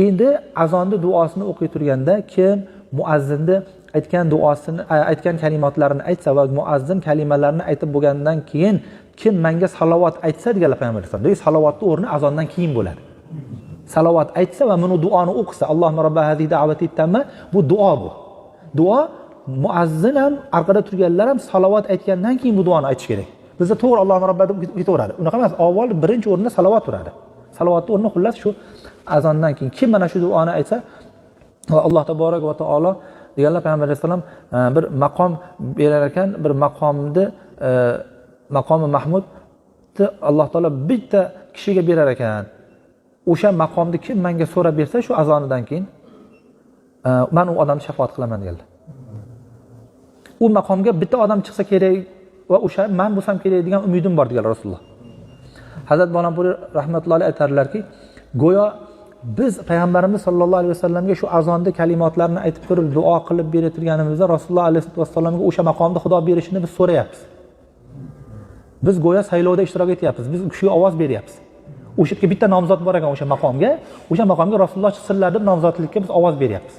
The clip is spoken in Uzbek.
Endi azonni duosini o'qiy turganda kim muazzinni aytgan duosini, aytgan kalimotlarini aytsa va muazzin kalimalarini aytib bo'lgandan keyin kim menga salovat aytsa deganlar payg'ambar alayhissalom. Demak, salovatni o'rni azondan keyin bo'ladi. Salovat aytsa va buni duoni o'qisa, Allohumma robba hazihi da'vati tamma, bu duo bu. Duo muazzin ham orqada turganlar ham salovat aytgandan keyin bu duoni aytish kerak. Bizda to'g'ri Allohumma robba deb ketaveradi. Unaqa emas, avval birinchi o'rinda salovat turadi. Salovatni o'rni xullas shu azondan keyin kim mana shu duoni aytsa va Alloh taborak va taolo deganlar payg'ambar alayhissalom bir maqom berar ekan, bir maqomni maqomi mahmudni Alloh taolo bitta kishiga berar ekan. O'sha maqomni kim menga so'rab bersa shu azonidan keyin man u odamni shafoat qilaman deganlar. U maqomga bitta odam chiqsa kerak va o'sha man bo'lsam kerak degan umidim bor deganlar Rasululloh. Hazrat Bonampuri rahmatullohi alayhi aytarlarki, go'yo biz payg'ambarimiz sollallohu alayhi vasallamga shu azonda kalimotlarni aytib turib duo qilib berib turganimizda Rasululloh alayhi vasallamga o'sha maqomni Xudo berishini biz so'rayapmiz. Biz go'yo saylovda ishtirok etyapmiz. Biz u kishiga ovoz beryapmiz. O'sha yerga bitta nomzod bor ekan o'sha maqomga, o'sha maqomga Rasululloh chiqsinlar deb nomzodlikka biz ovoz beryapmiz.